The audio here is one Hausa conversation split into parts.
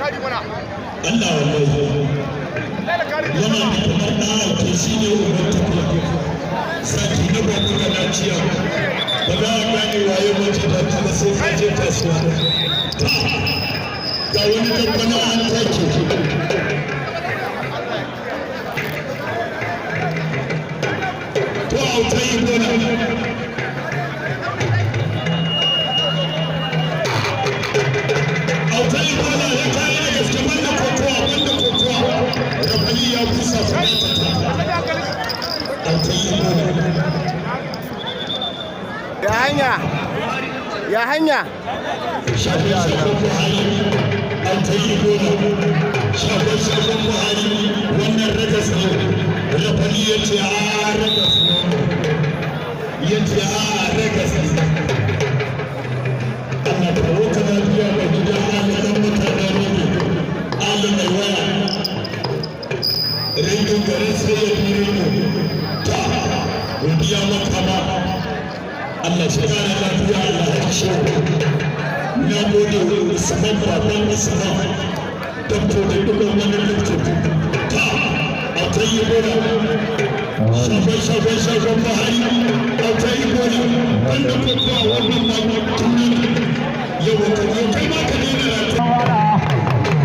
Allah wallahi yana da kamar ɗan auke, shi ne uban tafiya. Sati na babu kana ciya, ba za a gane waye mace da ba sai ka je kasuwa. Ta ga wani dabbana an take. To, auta yi gona, auta yi gona ya kayi da gaske. Banda kokowa, banda kokowa. Rafali ya busa kuma ta auta yi gona. Ya hanya, ya hanya. Shagon shagon Buhari, auta yi gona, shagon shagon Buhari. Wannan ragas ne. Rafali ya ce a ragas ne, ya ce a ragas ne. Allah kawo ka lafiya ga gidan Ali dan mutanen Rege, Ali mai waya ringin garin sai ya fi ringo ta godiya maka ba. Allah shi kare lafiya. Allah ya kashe. Na gode Usman, baban Usman, doctor da dukkan wani doctor. Ta a ta yi gona, shagon shagon shagon Buhari, a ta yi gona. Wanda kokowa wannan ma tunan yau ka zo kai ma ka daina lafiya.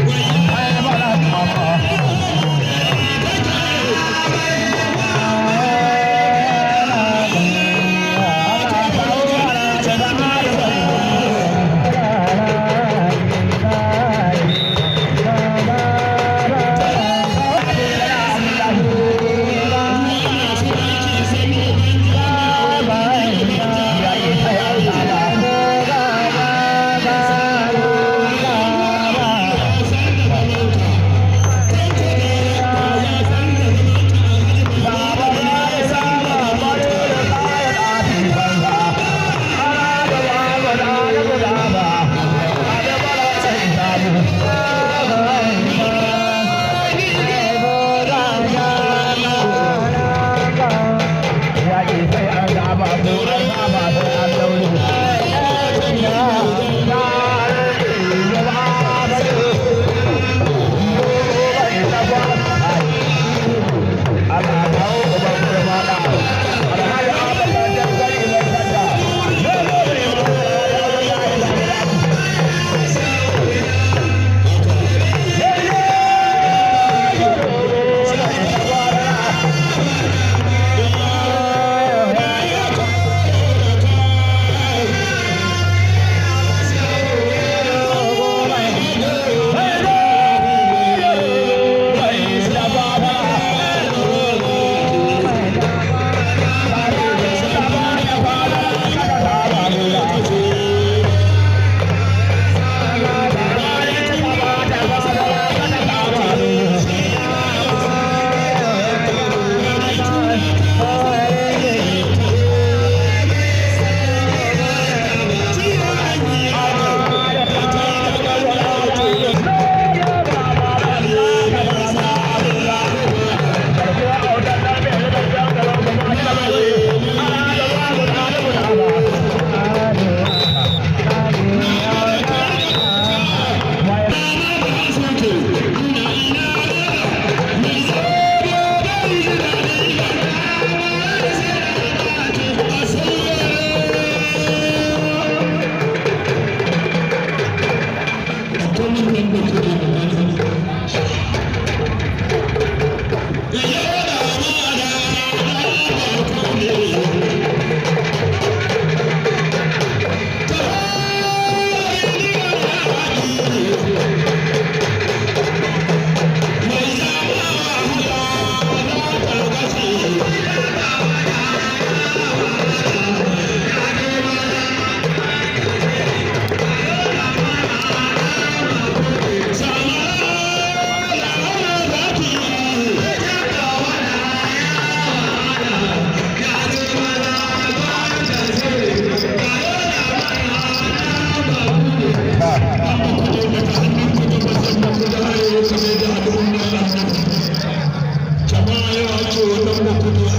Jama'a, yau ake wannan makudu a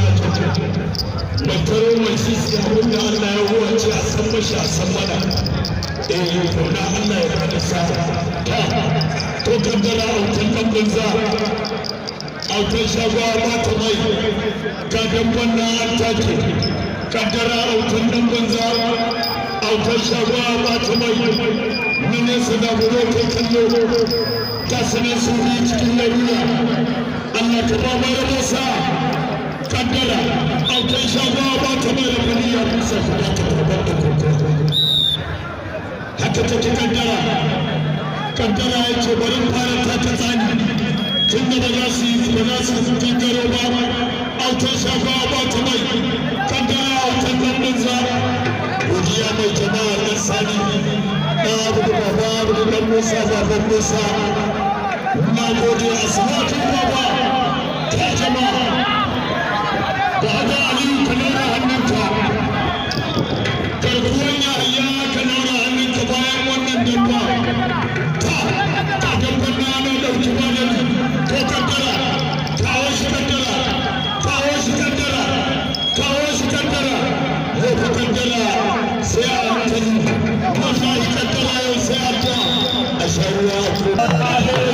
mai taro mai sisi. Abinda Allah ya huwace a san mashi, a san mana. Eh, to na Allah ya bada sa. To Banza Autan Shago ba ta mai ga damban na an take. Kaddara Autan Dan Banza, Autan Shago ba ta mai na nesa da bulo kai kallo ta sanar su biyu cikin larura. Allah ka ba mai rabo sa. Kaddara Autan Shago ba ta mai rafani ya bisa kuma ta karbar da koko haka take. Kaddara, Kaddara ya ce bari fara taka tsani tun da ba za su yi ba za su kankaro ba. Autan Shago ba ta mai, Kaddara Autan Dan Banza. Godiya mai jama'a ɗan Sani ɗan Abu da Baba Abu da Ɗan Musa Baban Musa, na gode. Asmatu Baba ta jama'a da haka Aliyu ka nuna hannunka, garkuwan Yahaya ka nuna hannunka bayan wannan dabba ta ta dabban na na ɗauki bayan ko. Kaddara, kawo shi. Kaddara, kawo shi. Kaddara, kawo shi. Kaddara yau fa, Kaddara sai a hankali wallahi. Kaddara yau sai a ta a sha ruwa.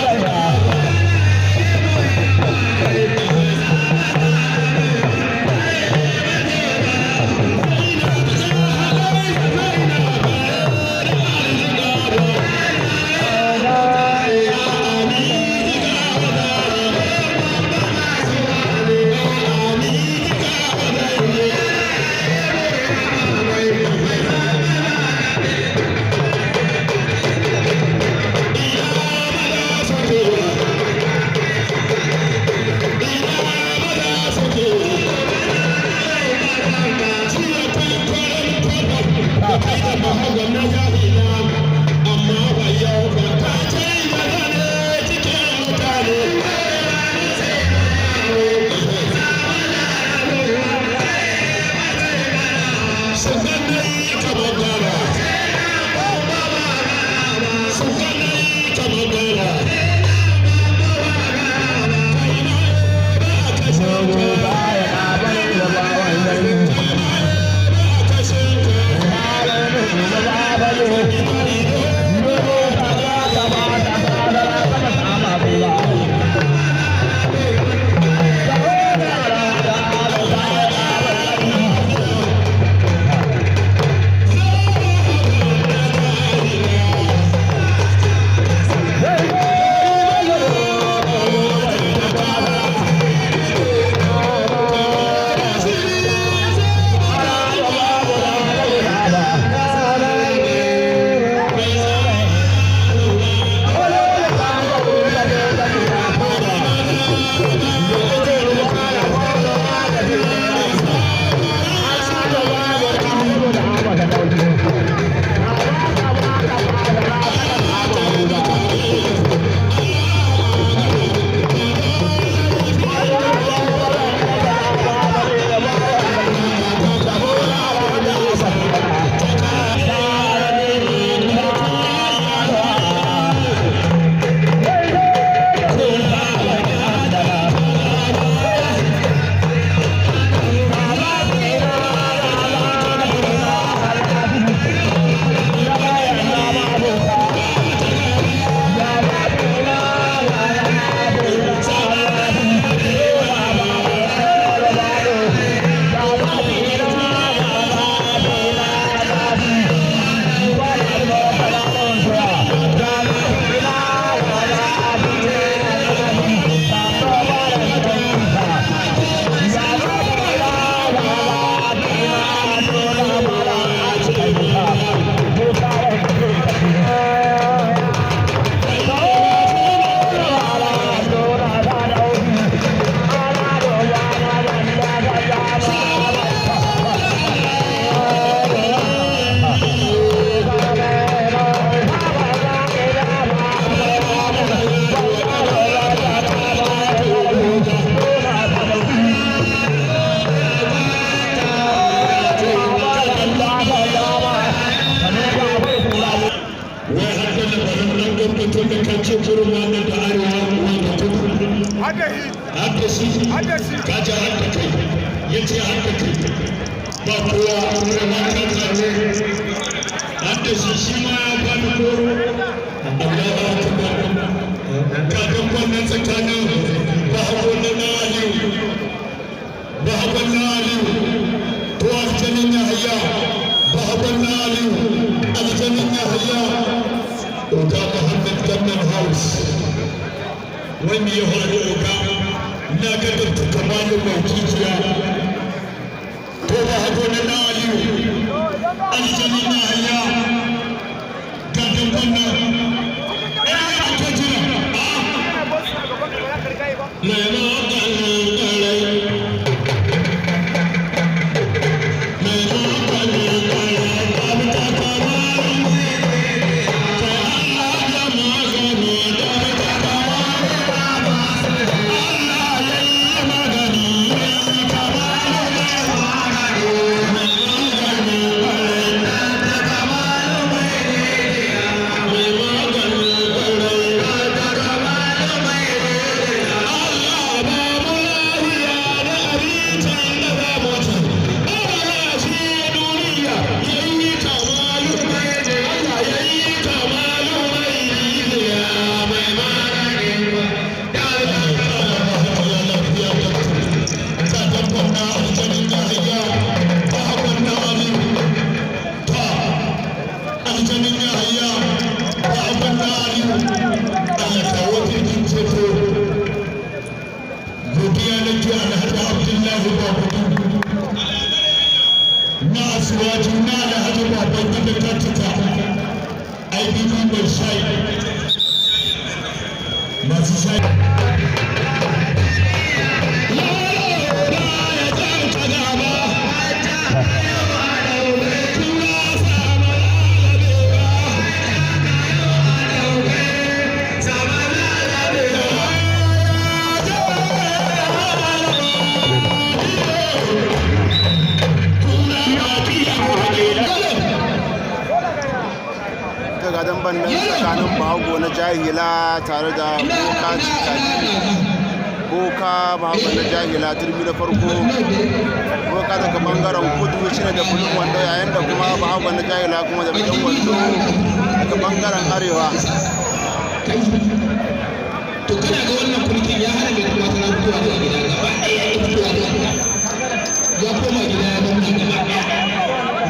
Wai har da labarin ɗan gwamnatin da kan ce kurin wannan da arewa wai da kudu har da shi kaji har da kai ya ce har da kai ba kowa wurin mata tare har da shi shi ma ya bani koro. Allahu akbar. Ga damban nan tsakanin Bahagon na Aliyu, Bahagon na Aliyu to Aljanin Yahaya, Bahagon na Aliyu, Aljanin Yahaya. Oga Muhammad Government House, wani ya faru? Oga, na ga Dr. Kamalu mai kijiya to Bahagon na Aliyu, Aljanin Yahaya. Ga damban nan, eh, ake jira. Mai maganin ƙwarai, mai maganin ƙwarai, babu takamar kai. Allah da magani da takamar, Allah ya yi magani, ya yi kamar mai maganin ƙwarai, mai maganin ƙwarai. Allah ba mu lafiya da abincin da za mu ci. Allah shi duniya ya yi kamalu, Allah ya yi kamalu mai rijiya, mai maganin. Allah ya lafiya ta dabban na Aljanin Yahaya, Bahagon na Aliyu ta Aljanin Yahaya, Bahagon na Aliyu. Allah kawo jirgin ceto. Godiya nake Alhaji Abdullahi Babudu na Asuwaju, na Alhaji Baban Gida Katita IBB, mai shayi, masu shayi. Yaro ya janka gaba, kura sama lalabewa. Ta ga damban nan tsakanin Bahago na Jahila tare da Boka Cikaji. Boka, Bahago na Jahila, turmi na farko. Boka daga bangaren kudu shine da bulun wando, yayin da kuma Bahago na Jahila kuma da bakin wando daga bangaren arewa. To, kana ga wannan kulkin ya hana mai kuma tana fitowa daga gida gaba ɗaya. Ya fitowa daga gida, ya koma gida, ya zauna gaba ɗaya.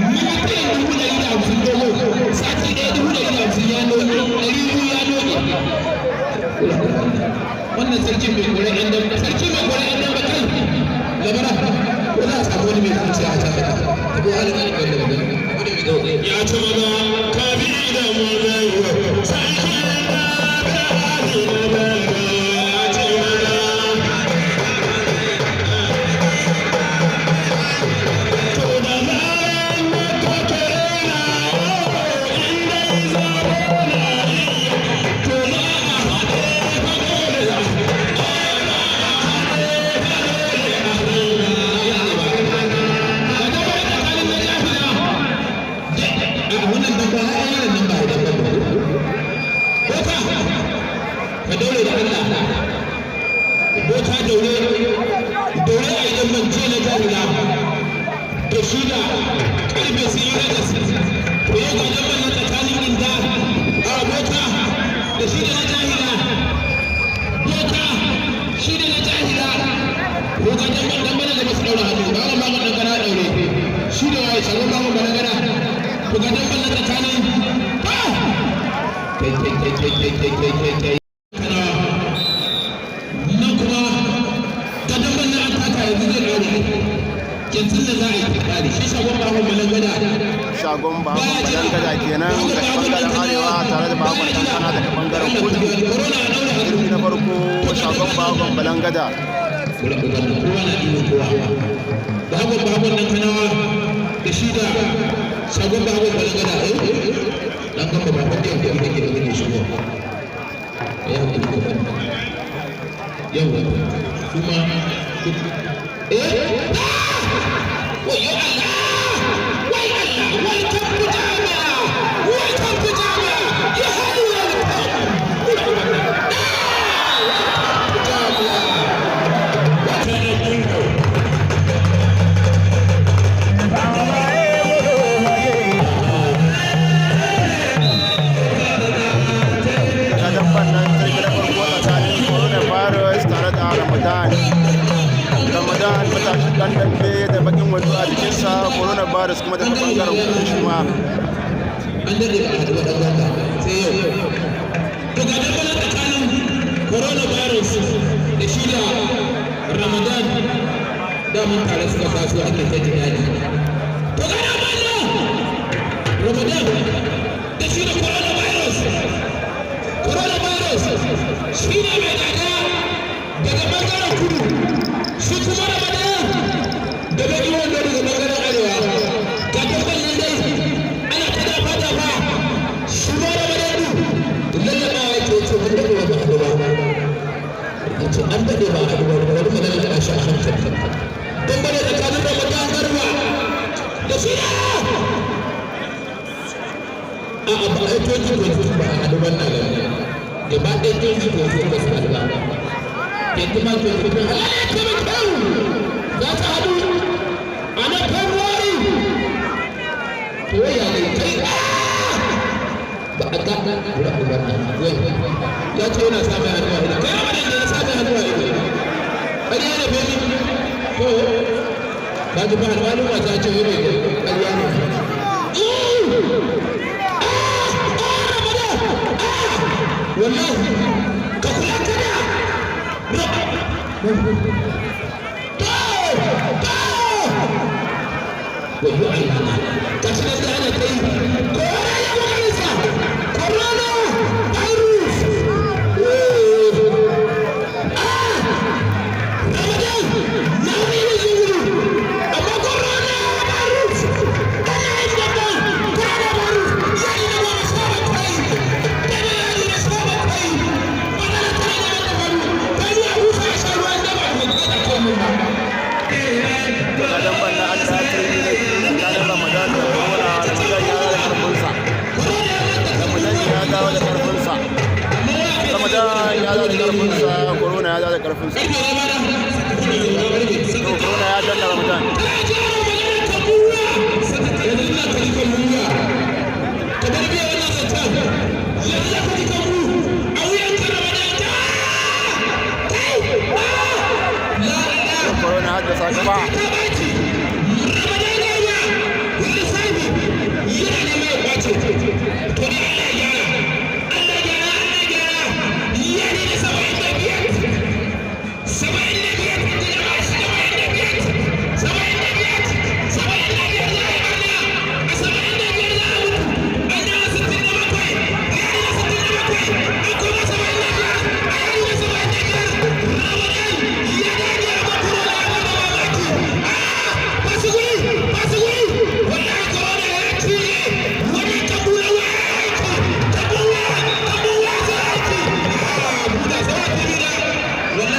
Miliyan 150,000 dogo, sati ɗaya 150,000 ya noke, 200 ya noke. Wannan sarkin mai kore ƴan dambe, sarki mai kore ƴan dambe. Kai labara, ko za a samu wani mai zuciya a can ka ko halin wanda ba gani wani mai zaune. Ya ci maza kabi da maza, sarki da kabi da maza, ya ci maza. To da zaran ka kere inda zabo na iya, to za a haɗe fagole. Ga dambe tsakanin na Jahila. A wannan dambe har an yi nan ba dambe ba. Boka, ka daure da Allah. Boka, daure, daure a idan ban ce na Jahila da shi da karfe sun yi ragas. To, yau ga damben na tsakanin inda a Boka da shi da na Jahila. Boka shi da na Jahila. Ko ga damben, damben da ba su daura hannu ba, ba ma dan kana daure shi da waye shagon ba mu bana gana. To, ga damben na tsakanin, ah, kai kai kai kai kai kai kai kai kai. Nan kuma ga damben na an taka, yanzu zai daure, yanzu da za a yi tsakani shi shagon ba mu bana gada. Shagon Bahagon Balangada kenan daga bangaren arewa tare da Bahagon Kankana daga bangaren kudu. Turmi na farko, shagon Bahagon Balangada. Kowa na ɗiban kowa. Bahagon nan Kanawa da shi da shagon Bahagon Balangada. Eh, dan gamba ba wanda yake da kake shigo ya hakuri ka bani yawa kuma. Eh, wayo Allah, wai Allah! Welcome to Jami'a, welcome to Jami'a. Ya hadu, welcome to Jami'a. Ga damban nan, turmi na farko. wando a jikinsa, Coronavirus kuma daga bangaren kudu shi ma. An daɗe ba a haɗu ba, ɗan gwamba, sai yau. To, ga dan bana tsakanin Coronavirus da shi da Ramadan. Da mun tare suka taso, ake ta jihadi. To, ga dan bana Ramadan da shi da Coronavirus. Coronavirus shi ne mai dada daga bangaren kudu, shi kuma Ramadan da baki wando daga bangaren arewa. Ga dabban nan dai ana ta dafa dafa. Shi ma Ramadan din lallaɓawa yake, ce mun daɗe ba haɗu ba. Yace an daɗe ba haɗu ba, bari mu lallaɓa shi a hankali. Don bane tsakanin Ramadan Garba da shi da a'a ba ai 2022 ba a haɗu wannan nan gaba ɗaya. 2022 ba su haɗu ba, yanzu ma 2022 Allah ya taimake mu za ta haɗu a nan February. To, ya ne kai ba a ga wura uban nan? Wai ya ce yana sa mai hannu a ido. Kai Ramadan ne ya sa mai hannu a ido. Ƙarya ne, baby. To, ka ji ba alƙalin wasa ce wai bai ƙarya ne. Wallahi ka kula kada. To to, wayo Allah, ga shi nan da ana ta yi. Corona ya kokarinsa, Corona virus. Ah, Ramadan na wani irin zunguru, amma Corona virus ana yin gaban. Corona virus ya yi na 17, dana ya yi na 17. Matsala tana da mata faru ta yi a husa a sha ruwan da ba a da komai ba. Ga damban nan an da turmi na biyu tsakanin Ramadan da Corona. Ramadan ya dawo da karfinsa, Ramadan ya dawo da karfinsa, Ramadan ya dawo da karfinsa, Corona ya dawo da karfinsa. To, Corona ya danna Ramadan. Corona haddasa gaba.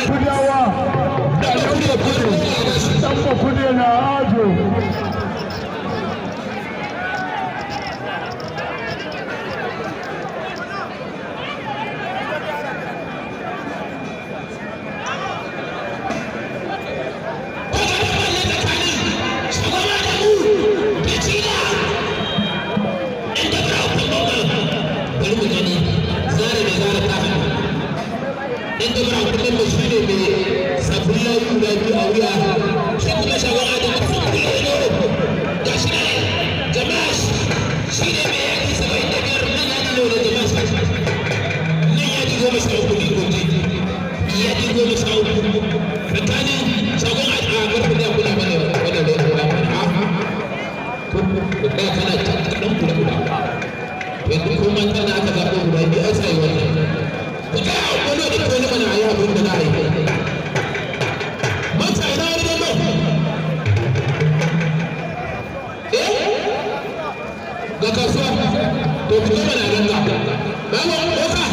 Kudawa da ɗan Bakude na ajo. Bari mu gani zare da zare ta hannu. Dan gabara kullum da shi ne mai sabbin layu guda biyu a wuya, shi kuma Shagon Adam a sabbin layu. Ga shi nan jama'a, shi ne mai yaki 75. Nan yaki nawa ne, jama'a? Nan yaki 13 ne, koji yaki 13 tsakanin Shagon Adam a garba da kula mana wannan da ya a ko da kana kaɗan kula kula. Yanzu ko mata na aka zaɓo guda biyu, ai sai wannan ku tsaya wani da wani mana a yi abin da za a yi. Mata, ina wani dambe? Eh, ga kasuwa. To, fito mana ganga babu. Oka.